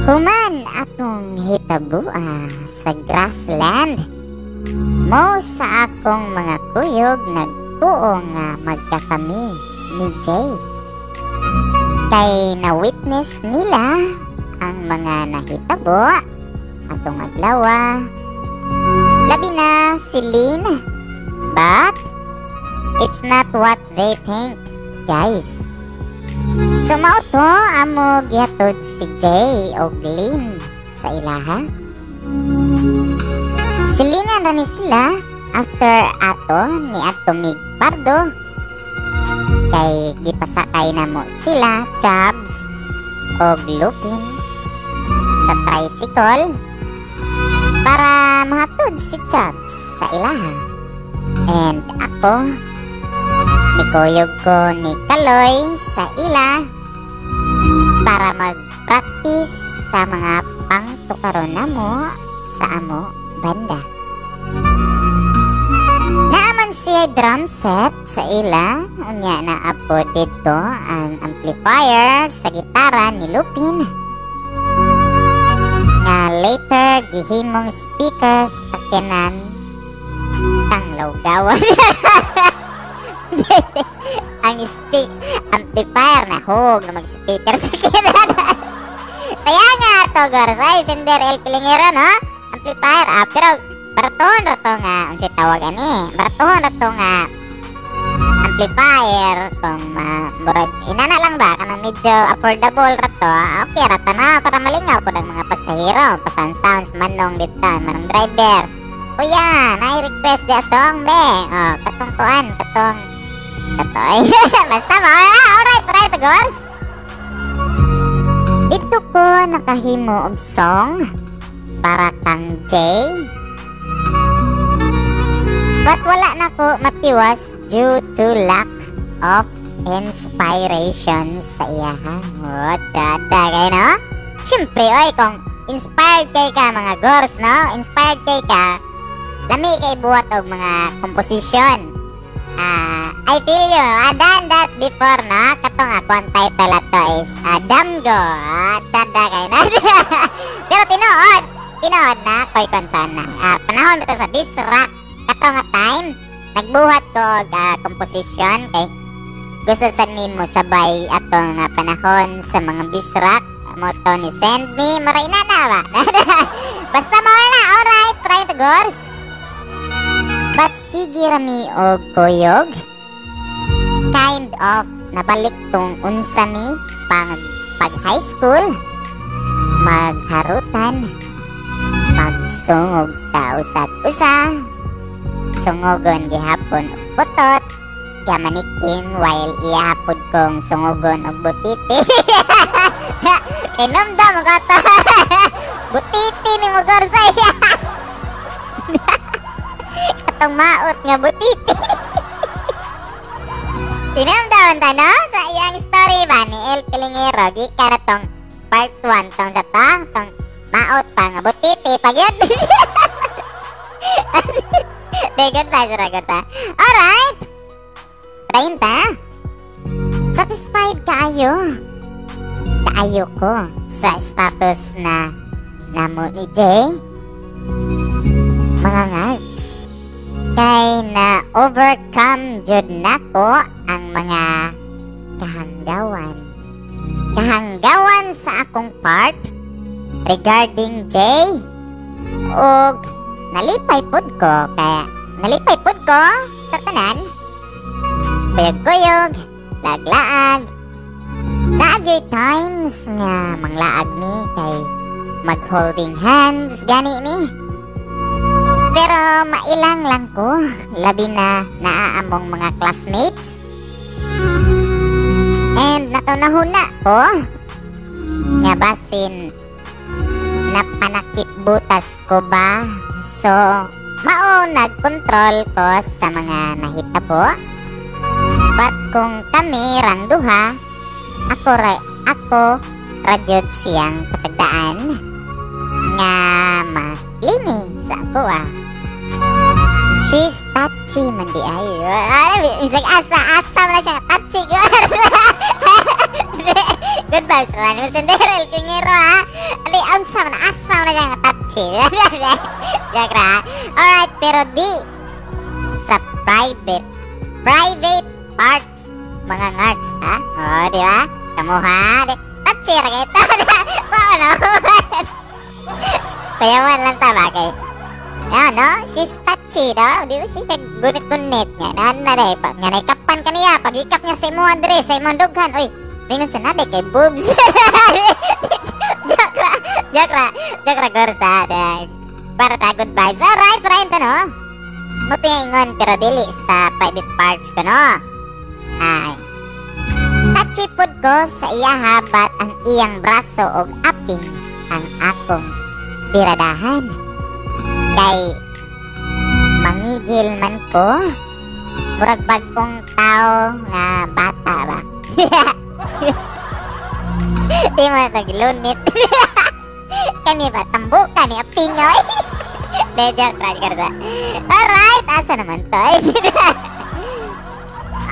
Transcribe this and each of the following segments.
Human atong hitabua sa grassland, mo sa akong mga kuyog nagtuo nga magkakami ni Jay. Kay na-witness nila ang mga nahitabo atong adlaw. Labi na si Lynn. But it's not what they think, guys. So mao to amo gihatod si Jay og Lynn sa ilaha. Silingan ra ni sila after ato ni ato mig Pardo. Kay gipasakay na mo sila Chubbs og Lupin sa tricycle para mahatod si Chubbs sa ilaha. And ako, nikuyog ko ni Kaloy sa ila para mag-practice sa mga pangtukaron namo sa amo banda. Naaman siya drum set sa ila, unya naa po dito ang amplifier sa gitara ni Lupin. Nga later gihimong speaker sa sakyanan tang lawgawan. Ang speak amplifier na hug na mag-speaker sa sakyanan. Saya nga to, Gorsay, Sender El Pilingero, no? Amplifier, pero baratuhon ra to nga, unsay tawag ani? Baratuhon ra to nga amplifier kung murag inana lang ba kanang medyo affordable ra to, okay ra to na para malingaw pud ang mga pasahero, pasan sounds manong dito, manong driver. Kuya, na request di song be. Oh, katong kuan, katong katoy. Basta mo, alright, alright, gors. Dito ko nakahimo og song para kang Jay. But wala na ko matiwas due to lack of inspiration sa iya, ha. Oh, tsada kay no? Siyempre, oy, kung inspired kay ka, mga gors, no? Inspired kay ka, lami kay buhat og mga komposisyon. I feel you. I done that before, no? Katong ako ang title ato is Damgo. Tsada kay na. Pero tinuod, tinuod na, koy kon sana. Panahon dito sa Bisrak, kato nga time, nagbuhat ko og komposisyon kay gusto sa nimo sabay atong panahon sa mga Bisrak mo to ni send me maray na na ba. Basta mo na, alright, try to gors. But sige rami og kuyog. Kind of nabalik tong unsa mi pag, pag high school, magharutan, magsungog sa usag usa, sungugon gihapon og putot, gamanikin while iyahapon kong sungugon og butiti. Kinumdum ko to. Butiti ni mo gorsay. Katong maot nga butiti. Tinamdaon ta, no? Sa iyang story ba ni El Pilingero, gikan na tong part 1 tong sa ta, tong maot pa nga butiti pag yun. Di, good pa, sir, good pa. Alright! Padayon ta. Satisfied kaayo. Kaayo ko sa status na namo ni Jay. Mga ngards. Kay na overcome jud nako ang mga kahanggawan. Kahanggawan sa akong part regarding Jay. Og nalipay pud ko kaya nalipay pud ko sa tanan. Kuyog-kuyog, laglaag. Naagyoy times nga manglaag mi kay mag-holding hands gani mi. Pero mailang lang ko, labi na naaamong mga classmates. And natunahuna ko nga basin napanakip butas ko ba. So, mao nagkontrol ko sa mga nahitabo. But kung kami rang duha, ako radyod siyang pasagdaan nga maklingi sa ako ah. She's touchy man di ay. Isang asa, asa man na siya touchy. Good vibes ra ni si Daryl Kingero ha. Adi unsa man asa man na nga touchy. Joke ra. Alright, pero di sa private private parts, mga ngarts ha. Oh, di ba? Kamo ha. Di, touchy ra kay to. Wa no. Payawan lang ta ba kay. Yeah, no? She's touchy, no? Di ba siya gunit-gunit niya? Na, na, na, pa, nga naikapan kaniya. Pag-ikap niya sa imo, Andre, sa imong dughan. Uy, mingon siya na, di kay boobs. Joke ra, joke ra, joke ra, gorsa. Para ta, good vibes. Alright, para ta, no? Muto yung ingon, pero dili sa private parts ko, no? Ay. Touchy pud ko sa iya but ang iyang braso og aping ang akong biradahan. Kay mangigil man ko, murag bagong tao nga bata ba. Di mo naglunit. Kani ba tambo kani aping oy. De joke ra karta. Alright, asa naman to?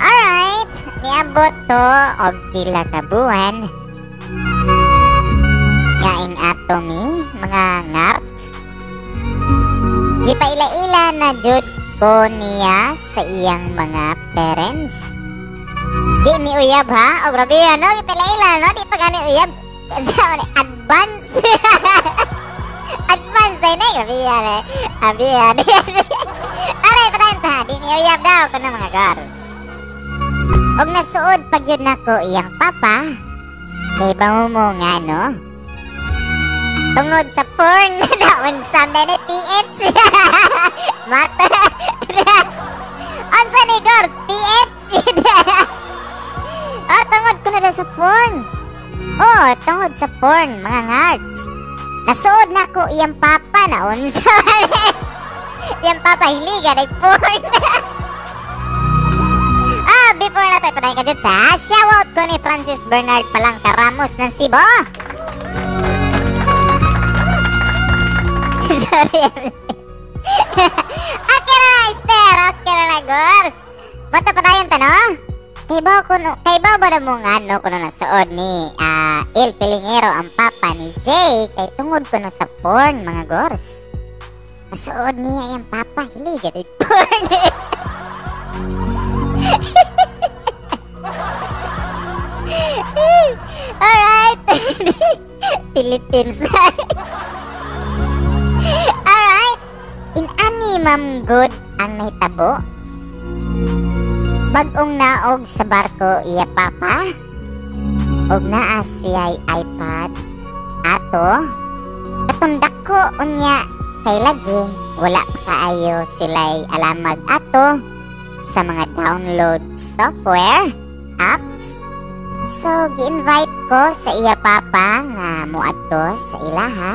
Alright, niabot to og pila ka buwan. Ngaing ato mi mga ngarts. Gipaila-ila na jud ko niya sa iyang mga parents. Di mi uyab ha. O grabe ano, gipaila-ila no, di pa gani uyab. Advance. Advance day na grabe yan eh. Abi yan. Aray patayon ta, di mi uyab daw kuno mga girls. Og nasuod pag yun nako iyang papa. Kay bango mo nga no. Tungod sa porn na unsa ni PH. Mata. Unsa ni girls PH. Oh, tungod ko na sa porn. Oh, tungod sa porn mga ngarts. Nasuod na ko iyang papa na unsa. Iyang papa hiliga nag porn. Ah, before na tayo padayon ka sa shoutout ko ni Francis Bernard Palangka Ramos ng Cebu. Sorry. Okay na, Esther. Okay na, girls. Bata pa tayo ta, no? Kay ba ba na mo nga, no? Kuno nasuod ni El Pilingero ang papa ni Jay. Kay tungod ko na sa porn, mga girls. Nasuod niya yung papa. Hiliga, di porn. Alright. Philippines na. Alright. Inani ma'am good ang nahitabo. Bagong naog sa barko iya papa. Og naa siya'y iPad. Ato, katundak ko unya kay lagi wala pa kaayo sila'y alamag ato sa mga download software, apps. So, gi-invite ko sa iya papa nga muadto sa ilaha.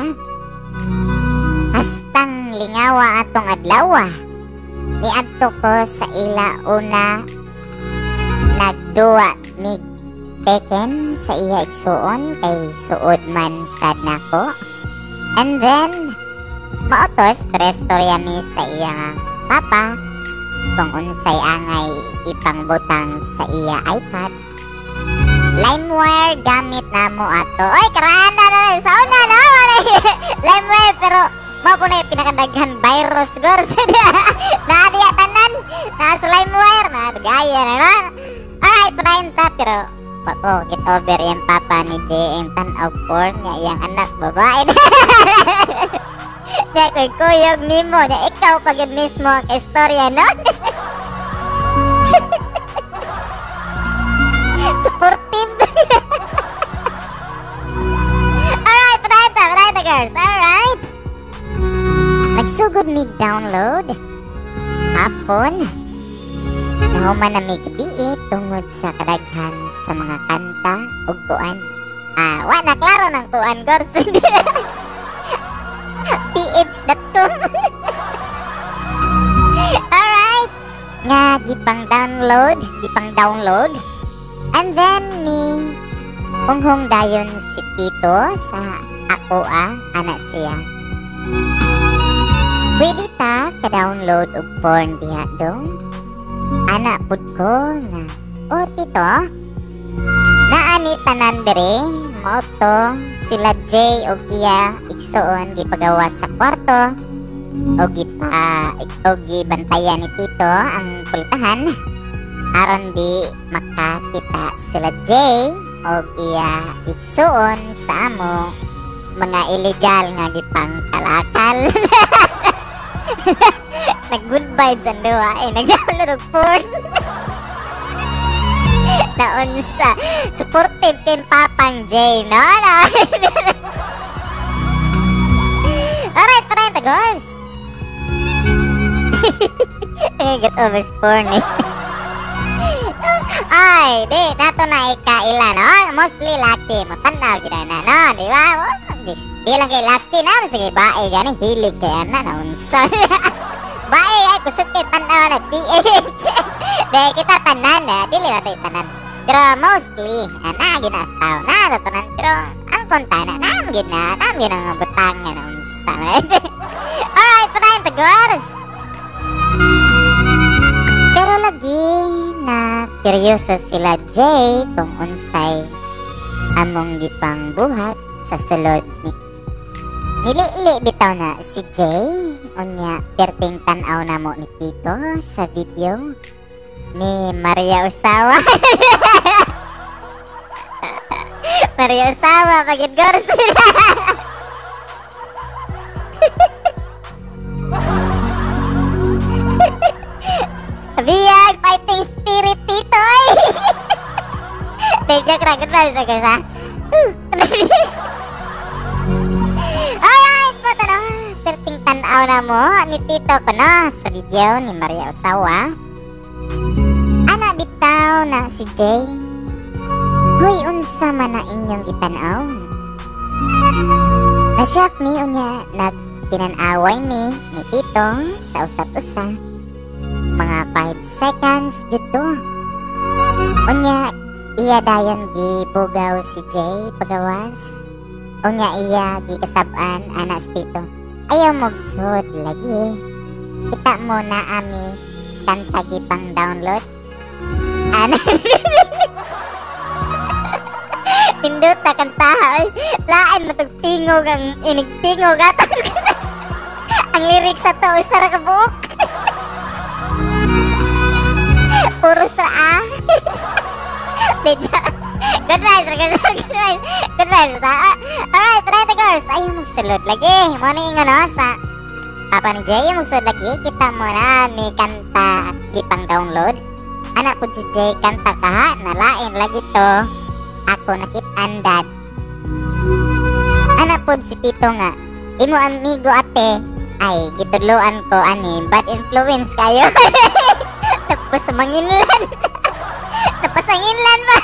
Hastang lingawa atong adlaw. Niadto ko sa ila una nagduwa mig Tekken sa iya igsuon kay suod man sad nako. And then mautos trestorya mi sa iya papa kung unsay angay ipangbutang sa iya iPad. LimeWire gamit na mo ato. Oy, karana na sa una na LimeWire pero mao po na yung pinakadaghan virus gors. Na diya tanan na sa LimeWire na gaya na no. Alright, padayon ta pero oh, get over yung papa ni JM tan-aw porn niya iyang anak babae. Niya ko'y kuyog nimo niya ikaw pag yun mismo ang istorya no. Supportive. Alright, padayon ta girls. Alright. Nagsugod mig download hapon. Nahuman na mig gabi tungod sa kadaghan sa mga kanta ug kuan. Ah, wa na klaro ng kuan girls. ph.com. Alright. Nga gipang download. And then ni punghong dayon si Tito sa ako anak siya. Pwede ta ka-download og porn diha dong. Anak pud ko nga, oh tito, naa Gani tanan dire, mao to sila Jay og iya igsuon gipagawas sa kwarto o gipa o gibantayan ni Tito ang pultahan aron di makakita sila Jay og iya igsuon sa amo mga illegal nga gipang kalakal. Nag good vibes ang duha eh, nag-download og porn. Naunsa supportive kay Papang Jay, no? No? Alright, try the girls. Get over porn eh. Ay, di, nato na ikaila, no? Mostly laki. Mo tanaw gid na, no? Di ba? Di lang kay laki na, sige bae gani hilig kay ana naunsa. Bae ay kusog kay tanaw na PH. Di kita tanan na, dili na tayo tanan. Pero mostly, ana ginastaw na tanan, pero ang konta na na gid na, na gid ang butang nga naunsa. Alright, padayon ta girls. Pero lagi na kuryoso sila Jay kung unsay among gipang buhat sa sulod ni. Nilili bitaw na si Jay, unya perting tan-aw na mo ni Tito sa video ni Maria Ozawa. Maria Ozawa pagid girls. Biyag fighting spirit Tito ay. Joke ra, good vibes guys ha. Alright po tano, perting tan-aw na mo ni Tito kuno sa video ni Maria Ozawa. Ana bitaw na si Jay. Hoy, unsa man na inyong gitan-aw? Na-shock mi unya nagtinan-away mi ni Tito sa usap-usa. Mga 5 seconds jud. Unya iya dayon gibugaw si Jay pagawas. Unya iya gikasab-an ana si Tito. Ayaw mogsud lagi. Kita mo na ami kanta gipang download. Ana. Pindot na kanta oy. Lain matug tingog ang inig tingog ato. Ang lyrics sa to usa ra ka buok. Puro sa A. Medyo. Good vibes, good vibes. Good vibes. Alright, try the girls. Ayaw magsulod lagi. Mo ni ingon no sa Papa ni Jay, magsulod lagi. Kita mo na may kanta gipang download. Anak po si Jay kanta kaha, nalain lagi to. Ako nakit-an dad. Anak po si Tito nga, imo amigo ate. Ay, gitudloan ko ani, bad influence kayo. Tapos manginlan. Napasanginlan ba?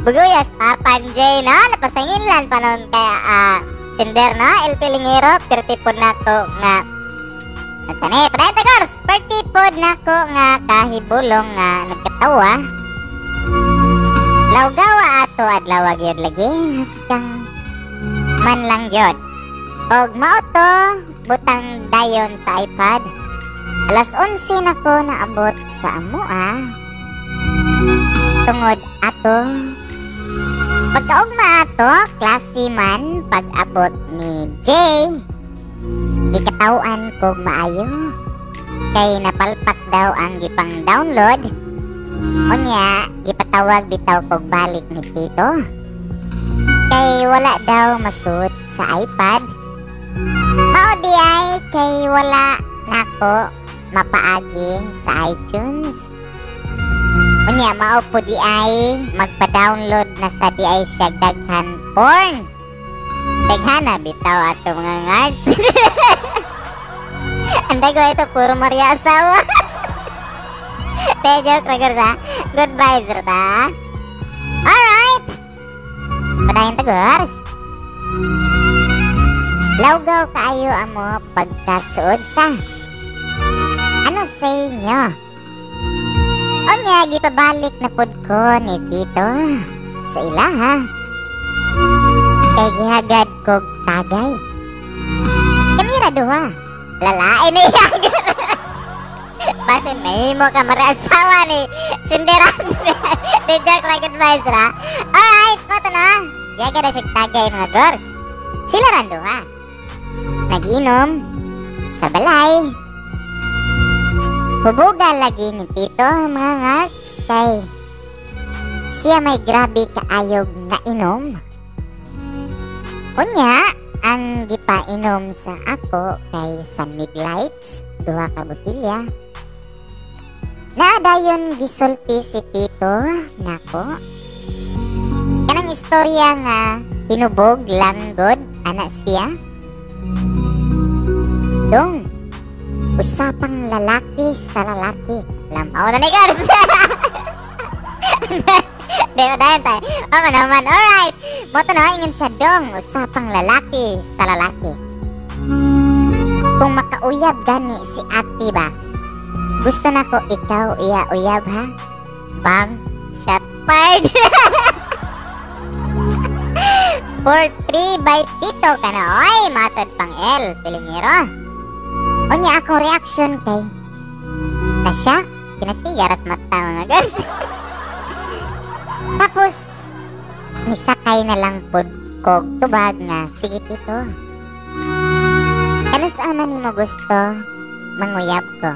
Buguyas, Papa Jay, no? Napasanginlan pa nun kaya sender, no? El Pilingero, pertipod na ko nga. Saan eh? Padayon ta, girls! Pertipod na ko nga kahibulong nga nagkatawa. Lawgawa ato adlaw gyud lagi. Haskang man lang gyud. Og mao to, butang dayon sa iPad. Alas 11 na ko naabot sa amoa. Tungod ato, pagkaugma ato, klase man pag-abot ni Jay. Gikatawan kog maayo. Kay napalpak daw ang gipang download. Unya, gipatawag bitaw kog balik ni Tito. Kay wala daw masud sa iPad. Mao di ay kay wala nako mapaagi sa iTunes. Unya mao po di ay magpa-download na sa di ay siya daghan porn. Daghana bitaw ato mga ngards. Ang dago ito puro Maria Ozawa. Te joke ra girls ha. Good vibes ra ta. Alright. Padayon ta girls. Lawgaw kaayo amo pagkasuod sa. Ano sa inyo? Unya, gipabalik na pod ko ni Tito sa ilaha. Kay gihagad kog tagay. Kamira duha. Lalain na iya. Bas Basin mahimo ka mara asawa ni Cinderella. Di joke lang, good vibes ra. Alright, mao to na. Yaga na siya tagay, mga girls. Sila ran duha. Nag-inom sa balay. Hubuga lagi ni Tito, mga ngarts, kay siya may grabe kaayog na inom. Unya, ang gipainom sa ako kay San Mig Lights, duha ka botelya. Naadayon gisulti si Tito nako. Kanang istorya nga hinubog lang god ana siya. Dong, usapang lalaki sa lalaki. Lamaw na ni girls. Di ba dahil tayo? Tama naman. Alright. Mao to na, ingon sa dong, usapang lalaki sa lalaki. Kung makauyab gani si ate ba, gusto na ko ikaw iya uyab ha? Bang, shot fired. 4-3 by Tito ka na, oy, matod pang L, pilingero. Unya akong reaction kay, na siya, kinasigaras mata, mga girls. Tapos, nisakay na lang pod kog tubag nga, "Sige Tito. Ano sa man nimo gusto, manguyab ko."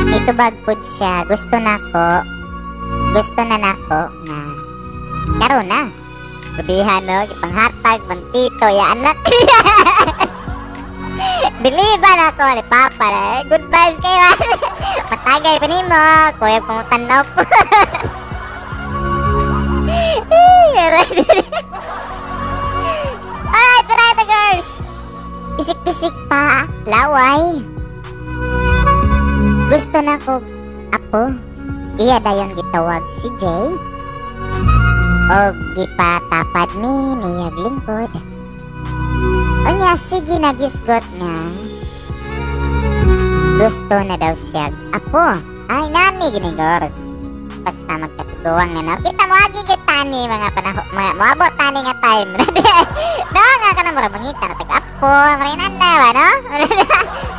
Itubag pod siya, gusto na nako nga, karon na. Sabihan no, ipanghatag man Tito, ya anak. Biliban ako ni Papa na. Good vibes kayo. Matagay pa nimo, kuya kong tanaw po. Alright, alright, girls. Pisik-pisik pa, laway. Gusto na ko, apo. Iya dayon gitawag si Jay. Og gipatapad mi niyag lingkod. Unya, sige nagisgot nga. Gusto na daw siya, apo. Ay, nani gini girls. Basta magkatuguang na no. Kita mo agi kita ni mga panahon, mga moabot tani nga time. No, nga ka na mura mangita na tag apo, mura na ba no?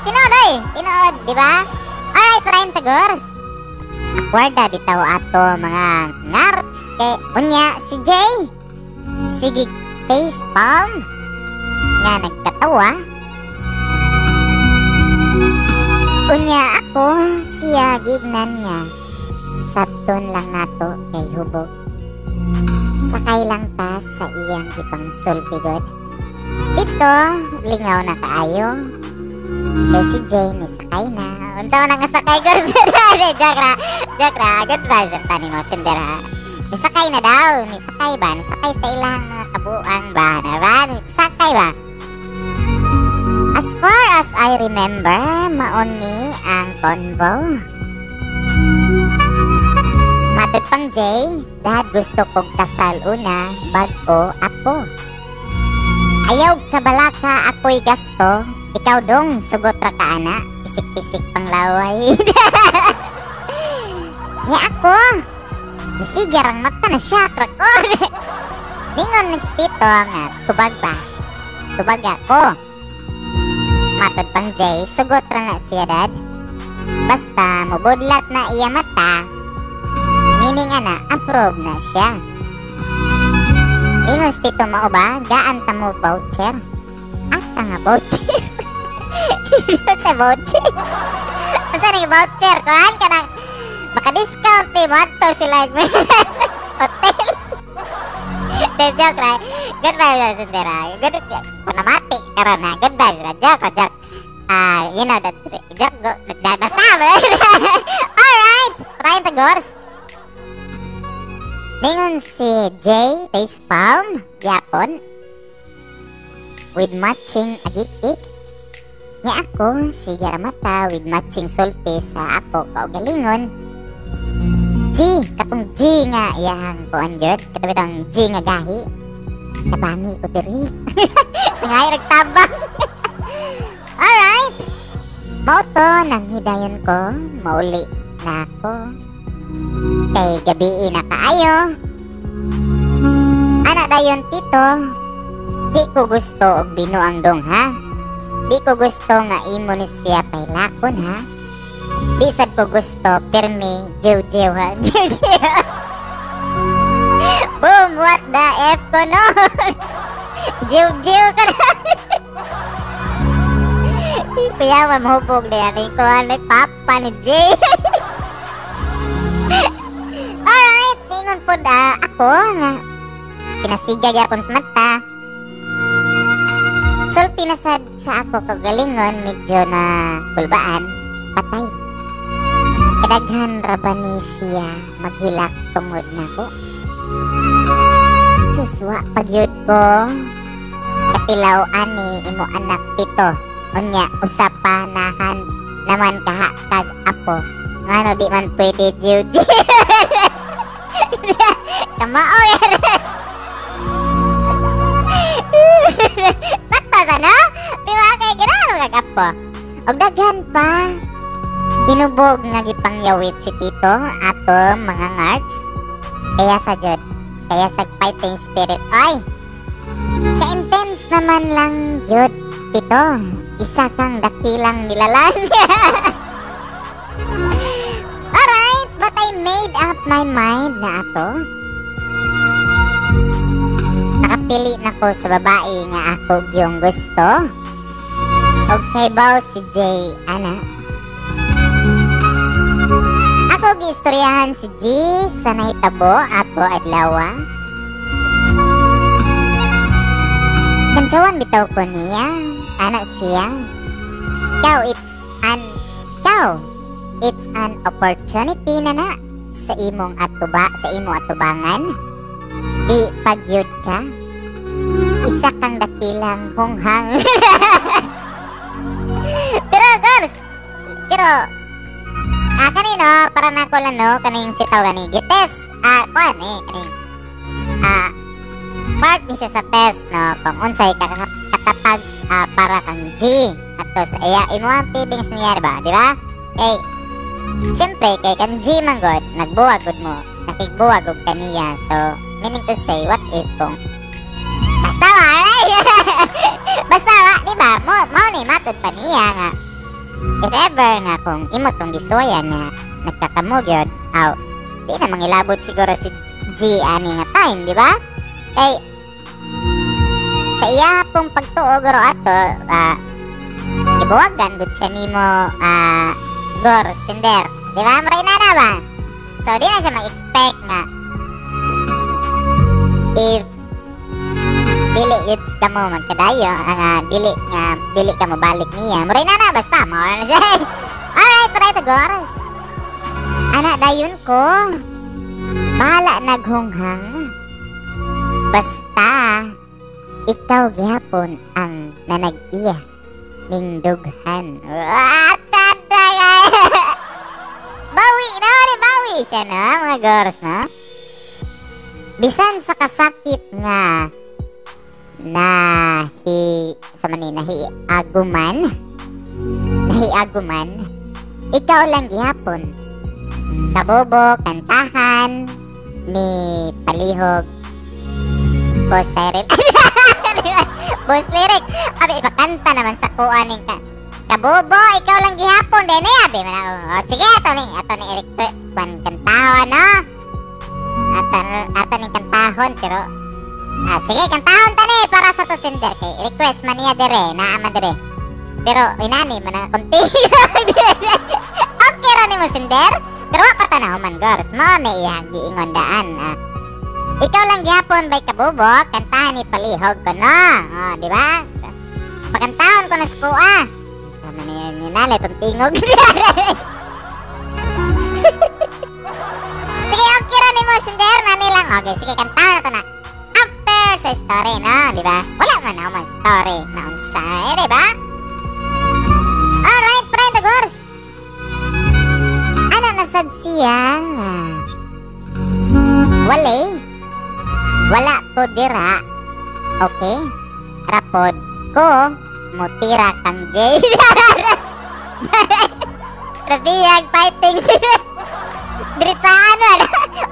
Tinuod oy, tinuod, di ba? Alright, parahin ta girls. Akwarda bitaw ato mga ngarts kay unya si Jay. Sige face palm nga nagkatawa. Unya ako siya gignan nga sabton lang nato kay hubog. Sakay lang ta sa iyang gipangsulti god. Dito lingaw na kaayo. Kay si Jay nisakay na. Unsa man ang sakay girls? Joke ra. Joke ra. Good vibes ang tani mo sindera. Nisakay na daw. Nisakay ba? Nisakay sa ilang mga kabuang ba? Na ba? Nisakay ba? As far as I remember, mauni ang convo. Matod pang Jay, dahil gusto kog kasal una, bag-o apo. Ayaw kabalaka ako'y gasto, ikaw dong sugot ra ka ana, pisik-pisik pang laway. Nya ako, nisigar ang mata na siya, ko. Ningon ni Tito nga, tubag ba? Tubag ako. Matod pang Jay, sugot ra na siya dad. Basta mubudlat na iya mata, meaning ana, approve na siya. Ningon si Tito mao ba, gaan ta mo voucher. Asa nga voucher? Sa voucher? Asa nga voucher? Kuhan ka nang maka-discount eh, mo sila hotel. De joke ra. Good vibes sindera. Good panamati karon ha. Good vibes ra. Joke joke. You know that joke go basta. Alright, patayin ta gors. Ningon si Jay facepalm yapon with matching agik-ik. Nya ako si Garamata with matching sulti sa ako kaugalingon. G, katong G nga iyang kuan jud, katabi tong G nga gahi. Tabangi ko diri. Ngay nagtabang. Alright. Mao to nang hidayon ko, mauli na ako. Kay gabii na kaayo. Ana dayon Tito, di ko gusto og binuang dong ha. Di ko gusto nga imo ni siya pailakon, ha. Di sad ko gusto pirmi jiw-jiw, ha. Jiw-jiw. Boom, what the F ko, no? Jiw-jiw ka na. Kuya, mahubog na yan. Ko ano, papa ni Jay. Alright, ningon po da ako nga pinasiga gyapon sa mata. Sulti na sad sa ako kagalingon, medyo na kulbaan, patay. Kadaghan ra ba ni siya maghilak tungod nako? Suswa pagyud ko katilaw ani imo anak pito. Unya usa pa nahan naman kaha kag apo. Ngano di man pwede jiw? Kamao yan. Sakto sa no? Di ba kay ginano kag apo? Og daghan pa. Hinubog nga gipangyawit si Tito ato mga ngards. Kaya sa jud, kaya sa fighting spirit. Ay! Ka-intense naman lang jud, Tito. Isa kang dakilang nilalang. Alright, but I made up my mind na ato. Nakapili na ko sa babae nga ako yung gusto. Okay ba si Jay, ana? Ako giistoryahan si G sa nahitabo ato adlawa. Kantsawan bitaw ko niya, ana siya. Ikaw, it's an opportunity na na sa imong atuba, sa imo atubangan. Di pagyud ka. Isa kang dakilang hunghang. Pero girls, pero kanino, para na ko lang, no, kaning sitaw gani gites, kuan eh, kaning, part ni siya sa test, no, kung unsay katatag para kang G, ato sa iya, imo ang feelings niya, diba, di ba? Kay, syempre, kay kang G man god, nagbuwag gud mo, nakigbuwag og kaniya, so, meaning to say, what if kung, basta ba, right? Basta ba, di ba, mo ni matod pa niya nga, if ever nga kung imo tong gisuwayan nga nagkakamugyod, aw, di na mangilabot siguro si G ani nga time, di ba? Kay sa iya pong pagtuo guro ato, ibuwagan gud siya nimo, gor sender, di ba? Maray na na ba? So di na siya mag-expect nga if dili yun ka mo magkadayo, ang dili nga dili ka mo balik niya. Muray na na basta mo na siya. Alright, paray to gors. Ana dayon ko. Bahala naghunghang. Basta ikaw gihapon ang nanag-iya ning dughan. Ah, tada. Bawi na, bawi siya na mga gors na. Bisan sa kasakit nga nahi sa mani nahiaguman, ikaw lang gihapon kabobo kantahan ni palihog Boss Cyril. Boss Lyric abi ipakanta naman sa kuan ning kabobo ikaw lang gihapon din eh abi man. O, sige ato ni Eric pan kantahon no, ato ning kantahon pero sige, kantahon ta ni para sa to sender kay request man niya dire, naa man dire. Pero inani man ang kunti. Okay ra nimo sender, pero wa pa ta na human gors. Mao ni iyang giingon daan. Ikaw lang gihapon bay kabubo, kantahan ni palihog ko no. Oh, di ba? Pakantahon ko na sa kuha. Sama niya ni nale tong tingog. Sige, okay ra nimo sender, nani lang. Okay, sige kantahon ta na. Sa story, no? Di ba? Wala man ako man story na unsa, eh, di ba? Alright, friend of course. Ano nasad siyang wala. Wala ko dira. Okay? Rapod ko mutira kang Jay. Rabiyag fighting. Diretsahan wala.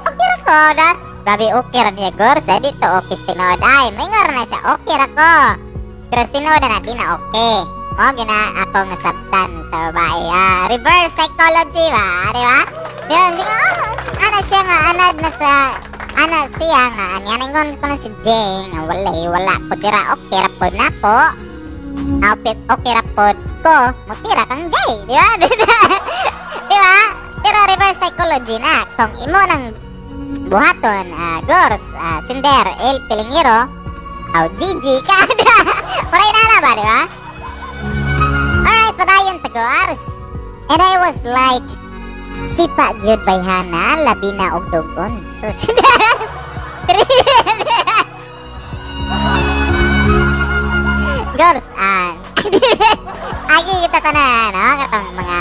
Okay ra ko, na? Grabe, okay ra niya, Gors. Eh, dito okay sa tinuod. Ay, may ngor na siya. Okay ra ko. Pero sa tinuod na, di na okay. Mo gina ako nga sabtan sa babae. Reverse psychology ba, di ba? Yun, sige, oh, ana siya nga, anad na sa, ana siya nga, anya ningon ko na si Jay, nga wala, wala ko tira, okay ra pod nako. Outfit, okay ra pod ko, mutira kang Jay, di ba? Di ba? Pero reverse psychology na, kung imo nang buhaton, Gors, Sinder, El Pilingiro, aw GG ka. Paray na na ba, di ba? Alright, padayon tagors. And I was like, sipa gyud bay hana, labi na og dugon. So, Gors, agi kita tanan, no? Katong mga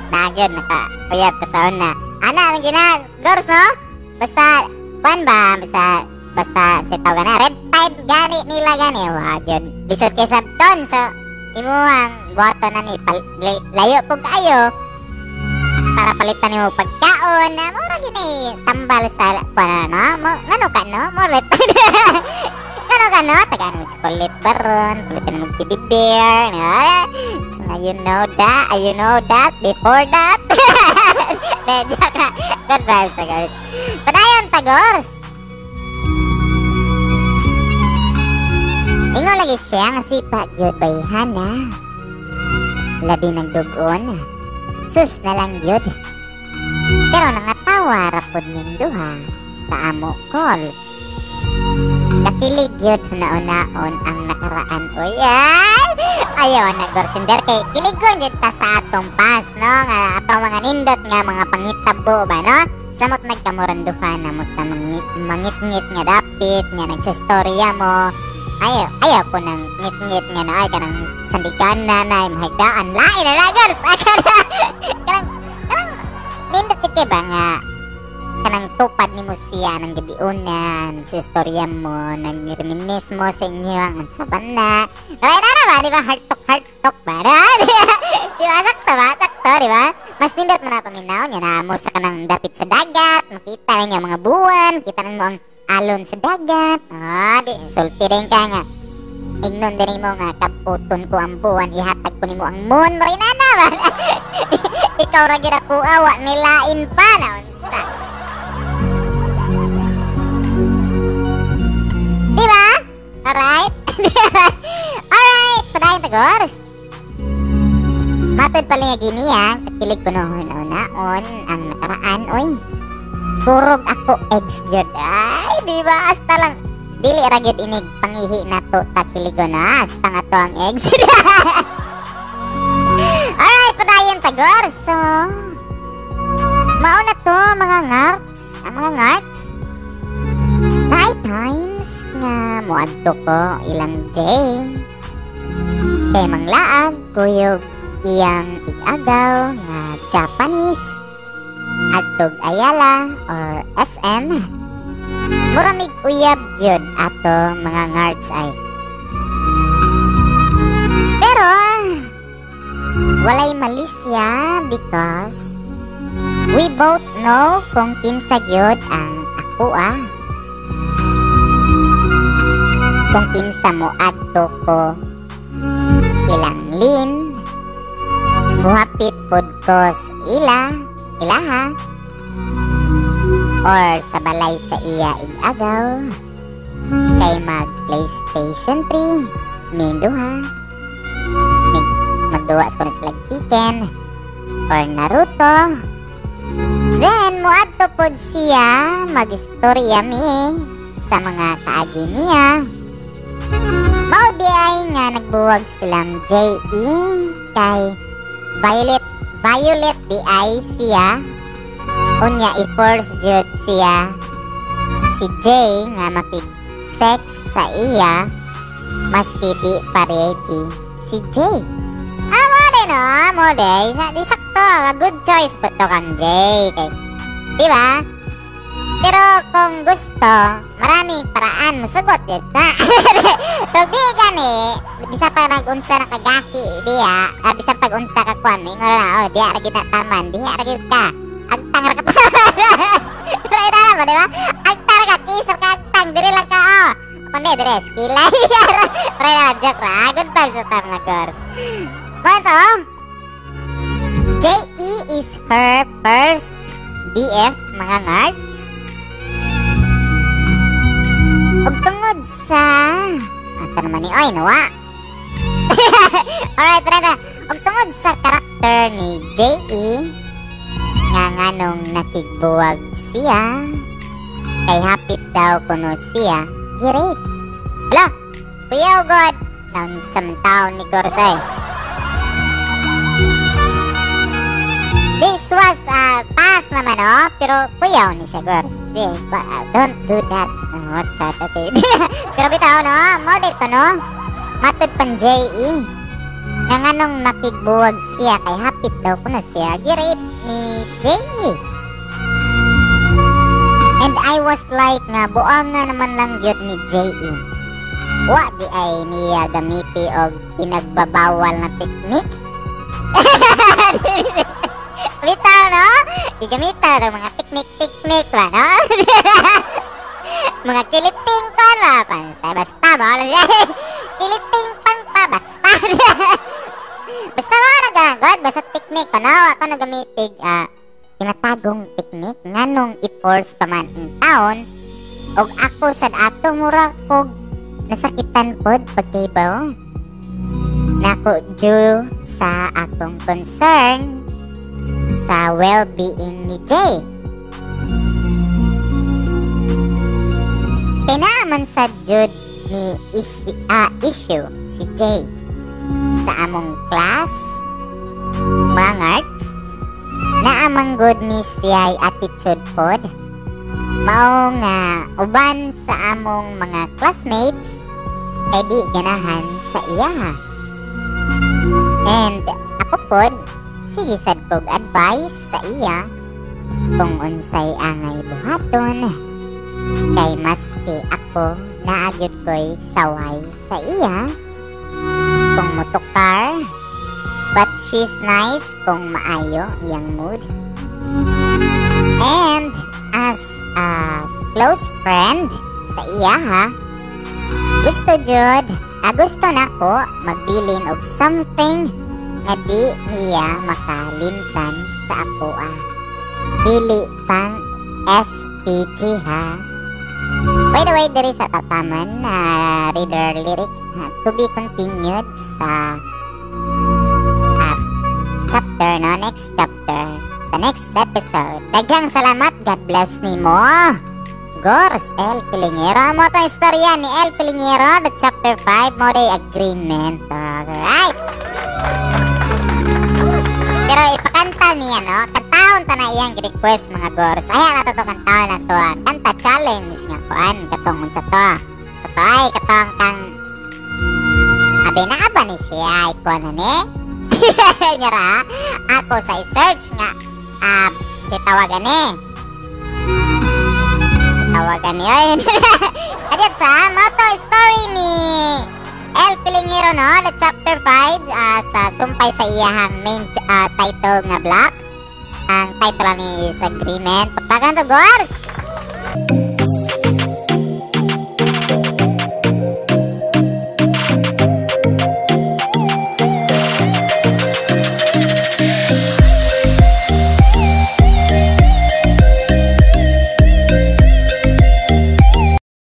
nagyod, naka-uyab ka sa una. Ana, ang gina, Gors, no? Basta, kuan ba? Basta, sa tawag na, red tide gani nila gani. Wa, gyud. Lisod kay sabton, so, imo ang buhaton na ni, layo po kayo, para palitan nimo pagkaon, na mura gini, tambal sa, kuan, no? Mo, ngano ka, no? Mo, red tide. Ngano ka, no? Tagaan mo chocolate baron, palitan mo teddy bear, no? So, you know that, before that. Medyo ka, good vibes, Tagors. Padayon, Tagors. Ingon lagi siya nga sipa gyud bay hana. Labi nagdugon. Sus na lang gyud. Pero nangatawa ra pud ning duha sa amo call. Kakilig gyud hunaonaon ang nakaraan. Uy, ay! Ayaw na Gorsinder kay kiligon gyud ta sa atong past, no? Nga atong mga nindot nga mga panghitabo ba, no? Samot nagkamuranduhan na mo sa mangit-ngit nga dapit nga nagsistorya mo. Ayaw, ayaw ko ng ngit-ngit nga na ay kanang sandigan na na mahigdaan lain na lang girls. Kanang kanang nindot kay ba nga kanang tupad nimo siya ng gabiuna, nagsistorya mo, nagreminis mo sa inyo ang saban na. Ay na na ba, di ba? Heart talk ba? Di ba? Sakto ba? Sakto, di ba? Mas nindot mo na paminaw niya na mo sa kanang dapit sa dagat, makita na niya mga buwan, kita na mo ang alon sa dagat. Ah, di sulti rin ka nga. Ingnon din mo nga kaputon ko ang buwan, ihatag ko nimo ang moon, marinana ba? Ikaw ra gyud ako awa nilain pa na unsa. Di ba? Alright? Alright, padayon tagors. Matod pala nga gini ang kakilig ko noon naon ang nakaraan, oy. Kurog ako ex gyud. Ay, di ba? Hasta lang dili ra gyud inig pangihi nato ta kiligon na. Hasta nga to ang ex. Alright, padayon tagor. So, mao na to mga ngarts, ang mga ngarts. Naay times nga moadto ko ilang J. Kay manglaag kuyog iyang igagaw nga Japanese. Adtog Ayala or SM. Muramig uyab gyud ato mga ngarts ay. Pero walay malisya because we both know kung kinsa gyud ang ako ah. Kung kinsa mo adto ko ilang lin, buhapit pod ko sa ila, ilaha, or sa balay sa iya igagaw, kay mag PlayStation 3, minduha, magduwa sa kuno Tekken, or Naruto. Then, muadto pod siya, magistorya mi sa mga kaagi niya. Mao di ay nga nagbuwag silang JE kay Violet di ay siya. Unya i-force jud siya si Jay nga makig-sex sa iya maski di pa ready si Jay. Ah, mo din, no? Mo din. Di sakto. A good choice po to kang Jay. Kay, di ba? Pero kung gusto, maraming paraan. Musugot yun na. So, di gani, bisa pa nag-unsa na kagaki, diya, bisa pag-unsa ka kuan, mingon na, oh, diya, ragi na taman, diya, ragi ka. Agtang ra ka. Right na ba, di ba? Agtang ra ka, kisar ka, agtang, diri lang ka, oh. Kundi, dire, skilay. Right na, joke ra. Good vibes sa mga girls. Kwento, JE is her first BF, mga ngards. Ug tungod sa asa naman ni, oy, nawa. Alright, tara na. Ug tungod sa karakter ni JE nga nganong nakigbuwag siya kay hapit daw kuno siya gi-rape. Hala, kuya god, naunsa man taon ni Gorsay. This was pass naman, oh, pero kuyaw ni siya, Gors. Di, don't do that. Oh, chat, okay. Pero bitaw, no, mo dito, no, matud pan JE. Nga nganong nakigbuwag siya kay hapit daw kuno siya gi-rape ni JE. And I was like nga buang nga naman lang gyud ni JE. Wa di ay niya gamiti og pinagbabawal na teknik. Bitaw, no? Gigamita og mga teknik-teknik ba, no? Mga kiliting ko ba? Pansay, basta ba? Wala siya. Kiliting pang pa, basta. Basta ba nagagod? Basta teknik ko, no? Ako nagamitig, tinatagong teknik nganong i-force pa man ang taon og ako sad ato mura kog nasakitan pod pagkaibaw nako due sa akong concern sa well-being ni Jay. Kay naaman sa jud ni issue si Jay sa among class mga arts, naamang good ni siya attitude pod mao nga uban sa among mga classmates kay di ganahan sa iya. And ako pod sige sad kog advice sa iya kung unsay angay buhaton kay maski ako naagyod ko'y saway sa iya kung motukar, but she's nice kung maayo iyang mood. And as a close friend sa iya ha, gusto jud, gusto nako magbilin og something nga di niya makalimtan sa ako ah. Dili pang SPG ha. By the way, diri sa tataman na reader lyric ha, to be continued sa chapter, no? Next chapter, sa next episode. Daghang salamat. God bless nimo. Gors El Pilingero. Mo to istorya ni El Pilingero, the chapter 5, mo day agreement. Alright. Pero ipakanta niya, no? Kantahon ta na iyang request, mga gors. Ay, na to kantahon na to. Kanta challenge nga kuan katong unsa to. Sa to ay katong kang abi na aba ni siya ikuan na ni. Ngara, ako sa i-search nga si tawagan ni. Si tawagan ni oy. Adiyot sa mo to story ni El Pilingero, no, the chapter 5 sa sumpay sa iyahang main title nga block. Ang title ni is Agreement. Pagpagan to, gors.